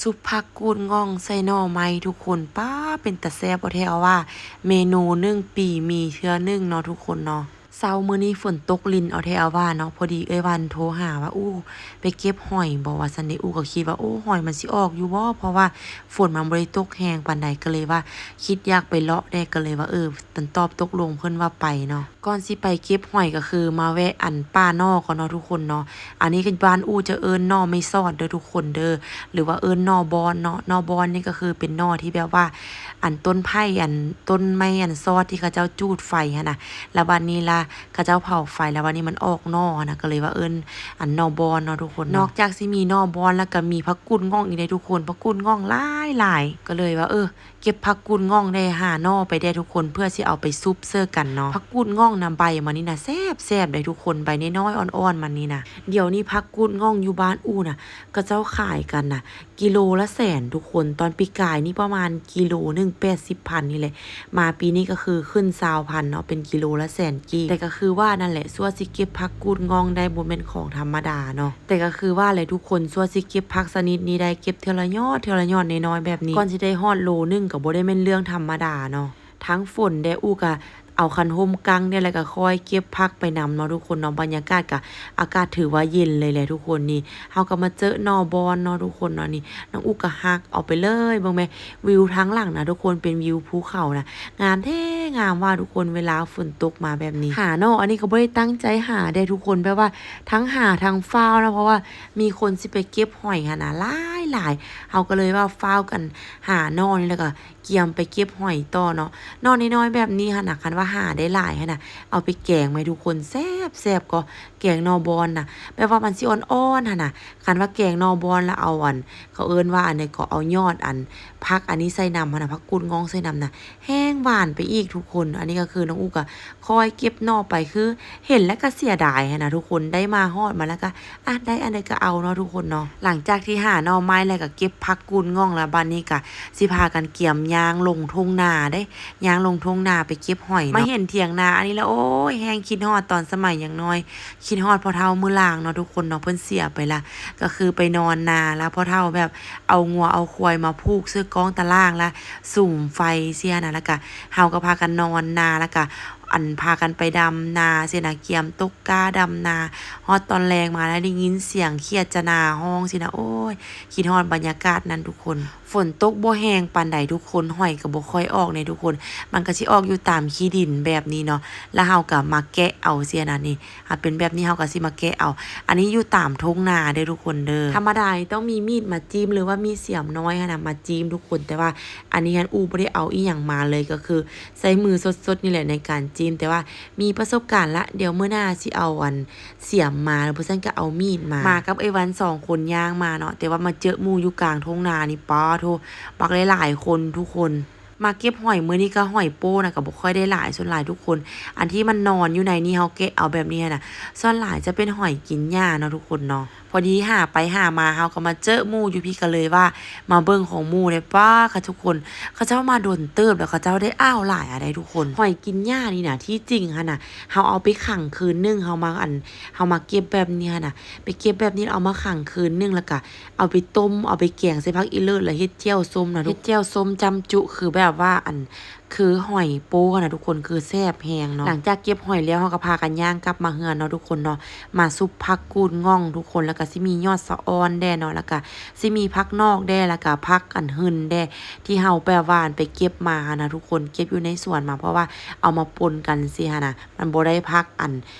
ຊຸບຜັກກູດງ່ອງໃສ່ໜໍ່ໄມ້ທຸກຄົນ ປ້າ ເປັນຕາແຊບເອົາແທ້ເອົາວ່າ ເມນູໜຶ່ງປີມີເທື່ອໜຶ່ງເນາະທຸກຄົນເນາະ. ເຊົ້າມື້ນີ້ຝົນຕົກລິນເອົາແທ້ເອົາວ່າເນາະ ພໍດີເອື້ອຍວັນໂທຫາວ່າ ອູ້ ໄປເກັບຫອຍບໍ່ ວ່າຊັ້ນເດ. ອູ້ກໍຄິດວ່າ ໂອ້ ຫອຍມັນຊິອອກຢູ່ບໍ່ ເພາະວ່າຝົນມັນບໍ່ໄດ້ຕົກແຮງປານໃດ ກໍເລີຍວ່າຄິດຢາກໄປເລາະແດ່ ກໍເລີຍວ່າ ເອີ ຕອນຕອບຕົກລົງເພິ່ນວ່າໄປເນາະ. ກ່ອນຊິໄປເກັບຫອຍກໍຄືມາແວະອັນປ່າໜໍ່ກ່ອນເນາະທຸກຄົນເນາະ. ອັນນີ້ກໍບ້ານອູ້ຈະເອີ້ນໜໍ່ໄມ້ສອດເດີທຸກຄົນເດີ ຫຼືວ່າເອີ້ນໜໍ່ບອນເນາະ. ໜໍ່ບອນນີ້ກໍຄືເປັນໜໍ່ທີ່ແບບວ່າ ອັນຕົ້ນໄຜ່ ອັນຕົ້ນໄມ້ອັນສອດທີ່ເຂົາເຈົ້າຈູດໄຟຫັ້ນນະ ແລ້ວບາດນີ້ລະເຂົາເຈົ້າເຜົາໄຟ ແລ້ວບາດນີ້ມັນອອກໜໍ່ຫັ້ນນະ ກໍເລີຍວ່າເອີ້ນອັນໜໍ່ບອນເນາະທຸກຄົນເນາະ. ນອກຈາກຊິມີໜໍ່ບອນແລ້ວກໍມີຜັກກູດງ່ອງອີກເດ້ທຸກຄົນ ຜັກກູດງ່ອງຫຼາຍໆ ກໍເລີຍວ່າ ເອີ ເກັບຜັກກູດງ່ອງໄດ້ ຫາໜໍ່ໄປແດ່ທຸກຄົນ ເພື່ອຊິເອົາໄປຊຸບເສີກັນເນາະ. ຜັກກູດງ່ອງນະ ໃບມັນນີ້ນະແຊບໆເດ້ທຸກຄົນ ໃບນ້ອຍໆອ່ອນໆມັນນີ້ນະ. ດຽວນີ້ຜັກກູດງ່ອງຢູ່ບ້ານອູ້ນະ ເຂົາເຈົ້າຂາຍກັນນະ ກິໂລລະແສນທຸກຄົນ. ຕອນປີກາຍນີ້ປະມານກິໂລໜຶ່ງແປດສິບພັນນີ້ແຫຼະ ມາປີນີ້ກໍຄືຂຶ້ນຊາວພັນເນາະ ເປັນກິໂລລະແສນກີບ. ແຕ່ກໍຄືວ່ານັ້ນແຫຼະ ຊົ່ວຊິເກັບຜັກກູດງ່ອງໄດ້ບໍ່ແມ່ນຂອງທຳມະດາເນາະ. ແຕ່ກໍຄືວ່າແຫຼະທຸກຄົນ ຊົ່ວຊິເກັບຜັກຊະນິດນີ້ໄດ້ ເກັບເທື່ອລະຍອດ ເທື່ອລະຍອດນ້ອຍໆແບບນີ້ ກ່ອນຊິໄດ້ຮອດໂລໜຶ່ງກໍບໍ່ໄດ້ແມ່ນເລື່ອງທຳມະດາເນາະ. ທັງຝົນແດ່ ອູ້ກະເອົາຄັນຮົ່ມກາງແດ່ ແລ້ວກະຄ່ອຍເກັບຜັກໄປນຳເນາະທຸກຄົນເນາະ. ບັນຍາກາດກະ ອາກາດຖືວ່າເຢັນເລີຍແຫຼະທຸກຄົນ. ນີ້ເຮົາກໍມາເຈີໜໍ່ບອນເນາະທຸກຄົນເນາະ. ນີ້ນ້ອງອູ້ກະຫັກເອົາໄປເລີຍ ເບິ່ງແມ ວິວທາງຫຼັງນະທຸກຄົນ ເປັນວິວພູເຂົານະ ງາມແທ້ງາມວ່າທຸກຄົນ ເວລາຝົນຕົກມາແບບນີ້. ຫາໜໍ່ອັນນີ້ກໍບໍ່ໄດ້ຕັ້ງໃຈຫາເດ້ທຸກຄົນ ແບບວ່າທັງຫາທັງຟ້າວເນາະ ເພາະວ່າມີຄົນຊິໄປເກັບຫອຍຫັ້ນນະ ຫຼາຍໆ ເຮົາກໍເລີຍວ່າຟ້າວກັນຫາໜໍ່ນີ້ ແລ້ວກໍກຽມໄປເກັບຫອຍຕໍ່ເນາະ. ໜໍ່ນ້ອຍໆແບບນີ້ຫັ້ນນະ ຄັນວ່າຫາໄດ້ຫຼາຍຫັ້ນນະ ເອົາໄປແກງແມທຸກຄົນ ແຊບໆ ກໍແກງໜໍ່ບອນນະ ແບບວ່າມັນຊິອ່ອນໆຫັ້ນນະ. ຄັນວ່າແກງໜໍ່ບອນລະເອົາອັນ ເຂົາເອີ້ນວ່າອັນໃດ ກໍເອົາຍອດອັນຜັກອັນນີ້ໃສ່ນຳຫັ້ນນະ ຜັກກູດງ່ອງໃສ່ນຳນະ ແຮງຫວານໄປອີກທຸກຄົນ. ອັນນີ້ກໍຄືນ້ອງອູ້ກໍຄ່ອຍເກັບໜໍ່ໄປ ຄືເຫັນແລ້ວກໍເສຍດາຍຫັ້ນນະທຸກຄົນ ໄດ້ມາຮອດມາແລ້ວກໍ ອະ ໄດ້ອັນໃດກໍເອົາເນາະທຸກຄົນເນາະ. ຫຼັງຈາກທີ່ຫາໜໍ່ໄມ້ແລ້ວກໍເກັບຜັກກູດງ່ອງແລ້ວ ບາດນີ້ກໍຊິພາກັນກຽມຍ່າງລົງທົ່ງນາເດ້ ຍ່າງລົງທົ່ງນາໄປເກັບຫອຍເນາະ. ມາເຫັນຖຽງນາອັນນີ້ແລ້ວ ໂອ້ຍ ແຮງຄິດຮອດຕອນສະໄໝຍັງນ້ອຍ ຄິດຮອດພໍ່ເຖົ້າມື້ລາງເນາະທຸກຄົນເນາະ. ເພິ່ນເສຍໄປລະ ກໍຄືໄປນອນນາລະ ພໍ່ເຖົ້າແບບເອົາງົວເອົາຄວາຍມາຜູກເຊິ່ງກ້ອງຕາລ່າງລະ ສຸມໄຟເສຍນະ ແລ້ວກະເຮົາກໍພາກັນນອນນາ ແລ້ວກະອັນພາກັນໄປດຳນາເສຍນະ ກຽມຕົກກ້າດຳນາ. ຮອດຕອນແລງມາລະໄດ້ຍິນສຽງຂຽດຈະນາຮ້ອງເສຍນະ ໂອ້ຍ ຄິດຮອດບັນຍາກາດນັ້ນທຸກຄົນ. ຝົນຕົກບໍ່ແຮງປານໃດທຸກຄົນ ຫອຍກໍບໍ່ຄ່ອຍອອກເດ້ທຸກຄົນ ມັນກໍຊິອອກຢູ່ຕາມຂີ້ດິນແບບນີ້ເນາະ ລະເຮົາກໍມາແກະເອົາເສຍນະ. ນີ້ ຫາເປັນແບບນີ້ເຮົາກໍຊິມາແກະເອົາ. ອັນນີ້ຢູ່ຕາມທົ່ງນາເດີທຸກຄົນເດີ. ທຳມະດານີ້ຕ້ອງມີມີດມາຈິ້ມ ຫຼືວ່າມີດສຽມນ້ອຍຫັ້ນນະມາຈິ້ມທຸກຄົນ ແຕ່ວ່າອັນນີ້ຫັ້ນອູ້ບໍ່ໄດ້ເອົາອີ່ຫຍັງມາເລີຍ ກໍຄືໃຊ້ມືສົດໆນີ້ແຫຼະໃນການຈິ້ມ. ແຕ່ວ່າມີປະສົບການລະ ດຽວມື້ໜ້າຊິເອົາອັນສຽມມາ ຫຼືບໍ່ຊັ້ນກໍເອົາມີດມາ. ມາກັບເອື້ອຍວັນສອງຄົນຍ່າງມາເນາະ ແຕ່ວ່າມາເຈີໝູ່ຢູ່ກາງທົ່ງນານີ້ ປາໂທ້ ບັກຫຼາຍໆຄົນທຸກຄົນ. ມາເກັບຫອຍມື້ນີ້ກໍຫອຍໂປ້ນະ ກໍບໍ່ຄ່ອຍໄດ້ຫຼາຍ ສ່ວນຫຼາຍທຸກຄົນ ອັນທີ່ມັນນອນຢູ່ໃນນີ້ ເຮົາແກະເອົາແບບນີ້ຫັ້ນນະ ສ່ວນຫຼາຍຈະເປັນຫອຍກິນຫຍ້າເນາະທຸກຄົນເນາະ. ພໍດີຫາໄປຫາມາ ເຮົາກໍມາເຈີໝູ່ຢູ່ພີ້ ກໍເລີຍວ່າມາເບິ່ງຂອງໝູ່ເດ້. ປ້າ ຄະທຸກຄົນ ເຂົາເຈົ້າມາດົນເຕີບແລ້ວ ເຂົາເຈົ້າໄດ້ອ້າວຫຼາຍອະໄດ໋ທຸກຄົນ. ຫອຍກິນຫຍ້ານີ້ນະ ທີ່ຈິງຫັ້ນນະ ເຮົາເອົາໄປຂັງຄືນໜຶ່ງ ເຮົາມາອັນ ເຮົາມາເກັບແບບນີ້ຫັ້ນນະ ໄປເກັບແບບນີ້ ເອົາມາຂັງຄືນໜຶ່ງ ແລ້ວກະ ເອົາໄປຕົ້ມ ເອົາໄປແກງໃສ່ຜັກອີເລີດ ແລ້ວເຮັດແຈ່ວສົ້ມນະ ເຮັດແຈ່ວສົ້ມຈ້ຳຈຸ ຄືແບບວ່າອັນ ຄືຫອຍໂປ້ນະທຸກຄົນ ຄືແຊບແຮງເນາະ. ຫຼັງຈາກເກັບຫອຍແລ້ວ ເຮົາກໍພາກັນຍ່າງກັບມາເຮືອນເນາະທຸກຄົນເນາະ ມາຊຸບຜັກກູດງ່ອງທຸກຄົນ ແລ້ວກໍຊິມີຍອດສະອ່ອນແດ່ເນາະ ແລ້ວກໍຊິມີຜັກນອກແດ່ ແລ້ວກໍຜັກອັນຫຶ່ນແດ່ ທີ່ເຮົາແບບວ່າອັນໄປເກັບມາຫັ້ນນະທຸກຄົນ ເກັບຢູ່ໃນສວນມາ ເພາະວ່າເອົາມາປົນກັນຊີ້ຫັ້ນນະ ມັນບໍ່ໄດ້ຜັກອັນ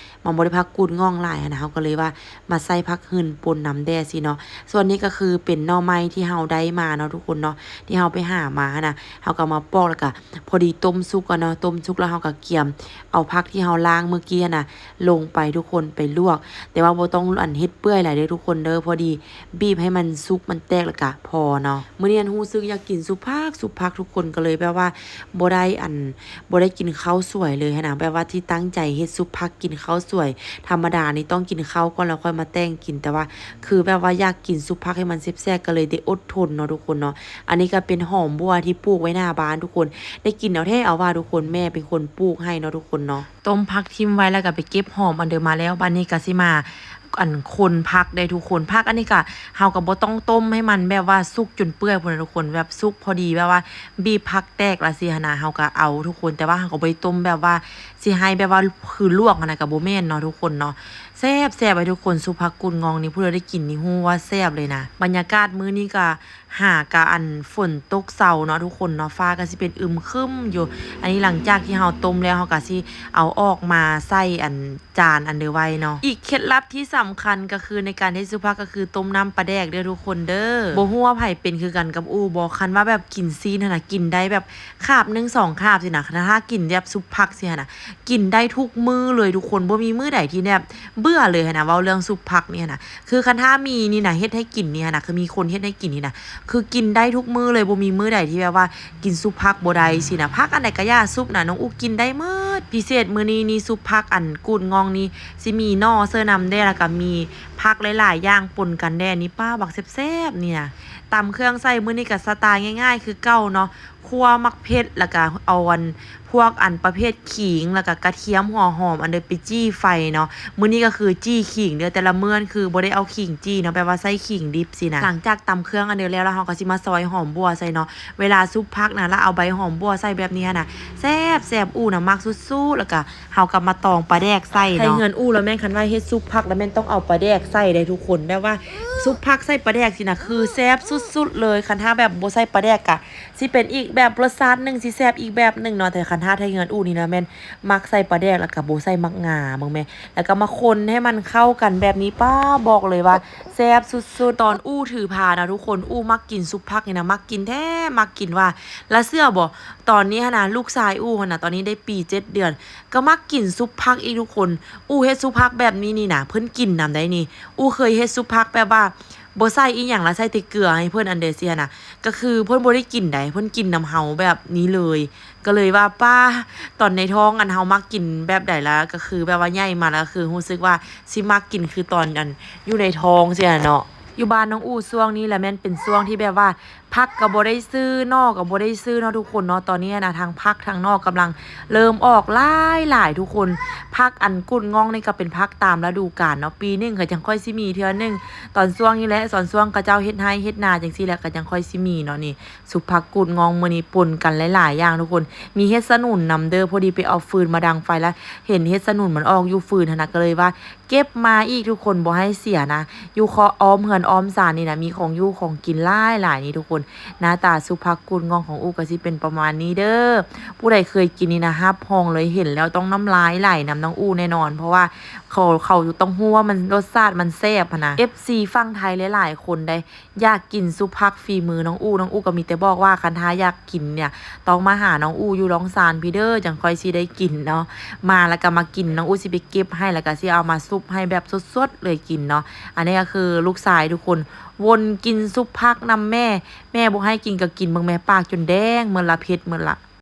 ມັນບໍ່ໄດ້ຜັກກູດງ່ອງຫຼາຍຫັ້ນນະ ເຮົາກໍເລີຍວ່າມາໃສ່ຜັກຫຶ່ນປົນນຳແດ່ຊີ້ເນາະ. ສ່ວນນີ້ກໍຄືເປັນໜໍ່ໄມ້ທີ່ເຮົາໄດ້ມາເນາະທຸກຄົນເນາະ ທີ່ເຮົາໄປຫາມາຫັ້ນນະ ເຮົາກໍເອົາມາປອກ ແລ້ວກໍພໍດີຕົ້ມສຸກກ່ອນເນາະ ຕົ້ມສຸກແລ້ວເຮົາກໍກຽມເອົາຜັກທີ່ເຮົາລ້າງມື້ກີ້ຫັ້ນນະ ລົງໄປທຸກຄົນ ໄປລວກ ແຕ່ວ່າບໍ່ຕ້ອງອັນເຮັດເປື່ອຍຫຼາຍເດີທຸກຄົນເດີ ພໍດີບີບໃຫ້ມັນສຸກມັນແຕກແລ້ວກະພໍເນາະ. ມື້ນີ້ຫັ້ນຮູ້ສຶກຢາກກິນຊຸບຜັກ ຊຸບຜັກທຸກຄົນ ກໍເລີຍແບບວ່າບໍ່ໄດ້ອັນ ບໍ່ໄດ້ກິນເຂົ້າສວຍເລີຍຫັ້ນນະ ແບບວ່າທີ່ຕັ້ງໃຈເຮັດຊຸບຜັກກິນເຂົ້າສວຍ ທຳມະດານີ້ຕ້ອງກິນເຂົ້າກ່ອນ ແລ້ວຄ່ອຍມາແຕ່ງກິນ ແຕ່ວ່າຄືແບບວ່າຢາກກິນຊຸບຜັກໃຫ້ມັນແຊບໆ ກໍເລີຍໄດ້ອົດທົນເນາະທຸກຄົນເນາະ. ອັນນີ້ກໍເປັນຫອມບົ່ວທີ່ປູກໄວ້ໜ້າບ້ານທຸກຄົນ ໄດ້ກິນເອົາແທ້ເອົາວ່າທຸກຄົນ ແມ່ເປັນຄົນປູກໃຫ້ເນາະທຸກຄົນເນາະ. ຕົ້ມຜັກຖິ້ມໄວ້ ແລ້ວກໍໄປເກັບຫອມອັນເດີມາແລ້ວ ບາດນີ້ກໍຊິມາ ອັນຄົນຜັກເດ້ທຸກຄົນ. ຜັກອັນນີ້ກະເຮົາກະບໍ່ຕ້ອງຕົ້ມໃຫ້ມັນແບບວ່າສຸກຈົນເປື່ອຍພຸ້ນນະທຸກຄົນ, ແບບສຸກພໍດີ ແບບວ່າບີບຜັກແຕກລະຊີ້ຫັ້ນນະ ເຮົາກະເອົາທຸກຄົນ, ແຕ່ວ່າເຮົາກະບໍ່ໄດ້ຕົ້ມແບບວ່າຊິໃຫ້ແບບວ່າຄືລວກຫັ້ນນະ ກະບໍ່ແມ່ນເນາະທຸກຄົນເນາະ. ແຊບໆ ເລີຍທຸກຄົນ, ຊຸບຜັກກູດງ່ອງນີ້ ຜູ້ໃດໄດ້ກິນນີ້ຮູ້ວ່າແຊບເລີຍນະ. ບັນຍາກາດມື້ນີ້ກະ ຫາກະອັນຝົນຕົກເຊົາເນາະທຸກຄົນເນາະ, ຟ້າກະຊິເປັນອຶມຄຶມຢູ່. ອັນນີ້ຫຼັງຈາກທີ່ເຮົາຕົ້ມແລ້ວ ເຮົາກະຊິເອົາອອກມາໃສ່ອັນຈານອັນເດີໄວ້ເນາະ. ອີກເຄັດລັບທີ່ສຳຄັນກະຄືໃນການເຮັດຊຸບຜັກກະຄືຕົ້ມນ້ຳປາແດກເດີທຸກຄົນເດີ. ບໍ່ຮູ້ວ່າໃຜເປັນຄືກັນກັບອູ່ບໍ່, ຄັນວ່າແບບກິນຊີ້ນຫັ້ນນະ ກິນໄດ້ແບບຄາບໜຶ່ງສອງຄາບຊີ້ນະ, ຄັນຖ້າກິນແບບຊຸບຜັກຊີ້ຫັ້ນນະ ກິນໄດ້ທຸກມື້ເລີຍທຸກຄົນ, ບໍ່ມີມື້ໃດທີ່ແບບເບື່ອເລີຍຫັ້ນນະ. ເວົ້າເລື່ອງຊຸບຜັກນີ້ຫັ້ນນະ ຄືຄັນຖ້າມີນີ້ນະ ເຮັດໃຫ້ກິນນີ້ຫັ້ນນະ ຄືມີຄົນເຮັດໃຫ້ກິນນີ້ນະ ຄືກິນໄດ້ທຸກມື້ເລີຍ, ບໍ່ມີມື້ໃດທີ່ແບບວ່າກິນຊຸບຜັກບໍ່ໄດ້ຊີ້ນະ. ຜັກອັນໃດກະຢ່າຊຸບນະ ນ້ອງອູ່ກິນໄດ້ໝົດ. ພິເສດມື້ນີ້ນີ້ ຊຸບຜັກອັນກູດງ່ອງນີ້ ຊິມີໜໍ່ເສີນຳແດ່ ລະກະມີຜັກຫຼາຍໆຢ່າງປົນກັນແດ່ນີ້. ປ້າ ບັກແຊບໆນີ້ນະ. ຕຳເຄື່ອງໃສ່ມື້ນີ້ກະສະໄຕລ໌ງ່າຍໆຄືເກົ່າເນາະ, ຂົ້ວໝາກເຜັດ ລະກະເອົາອັນ ພວກອັນປະເພດຂີງ ລະກະກະທຽມ ຫົວຫອມ ອັນເດີໄປຈີ່ໄຟເນາະ. ມື້ນີ້ກະຄືຈີ່ຂີງເດີ, ແຕ່ລະມື້ນັ້ນຄືບໍ່ໄດ້ເອົາຂີງຈີ່ເນາະ ແບບວ່າໃສ່ຂີງດິບຊີ້ນະ. ຫຼັງຈາກຕຳເຄື່ອງອັນເດີແລ້ວ ລະເຮົາກະຊິມາຊອຍຫອມບົ່ວໃສ່ເນາະ. ເວລາຊຸບຜັກນະ ລະເອົາໃບຫອມບົ່ວໃສ່ແບບນີ້ຫັ້ນນະ ແຊບໆ, ອູ່ນະມັກສຸດໆ. ລະກະເຮົາກະມາຕອງປາແດກໃສ່ເນາະ. ໄທເຮືອນອູ່ລະແມ່ນ ຄັນວ່າເຮັດຊຸບຜັກລະແມ່ນຕ້ອງເອົາປາແດກໃສ່ເດ້ທຸກຄົນ, ແບບວ່າຊຸບຜັກໃສ່ປາແດກຊີ້ນະ ຄືແຊບສຸດໆເລີຍ. ຄັນຖ້າແບບບໍ່ໃສ່ປາແດກກະ ຊິເປັນອີກແບບລົດຊາດໜຶ່ງ ຊິແຊບອີກແບບໜຶ່ງເນາະ. ແຕ່ຄັນຖ້າໄທເຮືອນອູ່ນີ້ນະ ແມ່ນມັກໃສ່ປາແດກ ລະກະບໍ່ໃສ່ໝາກງາ ເບິ່ງແມ້, ລະກະມາຄົນໃຫ້ມັນເຂົ້າກັນແບບນີ້. ປ້າ ບອກເລີຍວ່າແຊບສຸດໆ. ຕອນອູ່ຖືພານະທຸກຄົນ ອູ່ມັກກິນຊຸບຜັກນີ້ນະ ມັກກິນແທ້ມັກກິນວ່າ. ລະເຊື່ອບໍ່ ຕອນນີ້ຫັ້ນນະ ລູກຊາຍອູ່ຫັ້ນນະ ຕອນນີ້ໄດ້ປີເຈັດເດືອນ ກະມັກກິນຊຸບຜັກອີກທຸກຄົນ. ອູ່ເຮັດຊຸບຜັກແບບນີ້ນີ້ນະ ເພິ່ນກິນນຳໄດ໋ນີ້. ອູ່ເຄີຍເຮັດຊຸບຜັກແບບວ່າ ບໍ່ໃສ່ອີ່ຫຍັງ ລະໃສ່ແຕ່ເກືອໃຫ້ເພິ່ນອັນເດຊີ້ຫັ້ນນະ ກະຄືເພິ່ນບໍ່ໄດ້ກິນໃດ໋ ເພິ່ນກິນນຳເຮົາແບບນີ້ເລີຍ. ກະເລີຍວ່າ ປ້າ ຕອນໃນທ້ອງອັນເຮົາມັກກິນແບບໃດ ລະກະຄືແບບວ່າໃຫຍ່ມາ ລະກະຄືຮູ້ສຶກວ່າຊິມັກກິນຄືຕອນອັນຢູ່ໃນທ້ອງຊີ້ຫັ້ນເນາະ. ຢູ່ບ້ານນ້ອງອູ່ຊ່ວງນີ້ລະແມ່ນເປັນຊ່ວງທີ່ແບບວ່າຜັກກະບໍ່ໄດ້ຊື້ ໜໍ່ກະບໍ່ໄດ້ຊື້ເນາະທຸກຄົນເນາະ. ຕອນນີ້ຫັ້ນນະ ທັງຜັກທັງໜໍ່ກຳລັງເລີ່ມອອກຫຼາຍໆທຸກຄົນ. ຜັກອັນກູດງ່ອງນີ້ກະເປັນຜັກຕາມລະດູການເນາະ, ປີໜຶ່ງກະຈັ່ງຄ່ອຍຊິມີເທື່ອໜຶ່ງ. ຕອນຊ່ວງນີ້ແຫຼະ ຕອນຊ່ວງເຂົາເຈົ້າເຮັດໄຮ່ເຮັດນາຈັ່ງຊີ້ແຫຼະ ກະຈັ່ງຄ່ອຍຊິມີເນາະນີ້. ຊຸບຜັກກູດງ່ອງມື້ນີ້ປົນກັນຫຼາຍໆຢ່າງທຸກຄົນ, ມີເຫັດສະໜຸນນຳເດີ. ພໍດີໄປເອົາຟືນມາດັງໄຟ ລະເຫັນເຫັດສະໜຸນມັນອອກຢູ່ຟືນຫັ້ນນະ ກະເລີຍວ່າເກັບມາອີກທຸກຄົນ ບໍ່ໃຫ້ເສຍນະ. ຢູ່ເຄາະອ້ອມເຮືອນອ້ອມຊານນີ້ນະ ມີຂອງຢູ່ຂອງກິນຫຼາຍໆນີ້ທຸກຄົນ. ໜ້າຕາຊຸບຜັກກູດງ່ອງຂອງອູ່ກະຊິເປັນປະມານນີ້ເດີ. ຜູ້ໃດເຄີຍກິນນີ້ນະ ຮັບຮອງເລີຍ ເຫັນແລ້ວຕ້ອງນ້ຳລາຍໄຫຼນຳນ້ອງອູ່ແນ່ນອນ ເພາະວ່າເຂົາ ເຂົາຕ້ອງຮູ້ວ່າມັນ ລົດຊາດມັນແຊບຫັ້ນນະ. ເອັຟຊີຝັ່ງໄທຫຼາຍໆຄົນໄດ໋ ຢາກກິນຊຸບຜັກຝີມືນ້ອງອູ່, ນ້ອງອູ່ກະມີແຕ່ບອກວ່າ ຄັນຖ້າຢາກກິນເນຍ ຕ້ອງມາຫານ້ອງອູ່ຢູ່ລ້ອງຊານພີ້ເດີ ຈັ່ງຄ່ອຍຊິໄດ້ກິນເນາະ. ມາລະກະມາກິນ, ນ້ອງອູ່ຊິໄປເກັບໃຫ້ ລະກະຊິເອົາມາຊຸບໃຫ້ແບບສົດໆເລີຍກິນເນາະ. ອັນນີ້ກະຄືລູກຊາຍທຸກຄົນ ວົນກິນຊຸບຜັກນຳແມ່, ແມ່ບໍ່ໃຫ້ກິນກະກິນ. ເບິ່ງແມ່ ປາກຈົນແດງໝົດລະ ເຜັດໝົດລະ.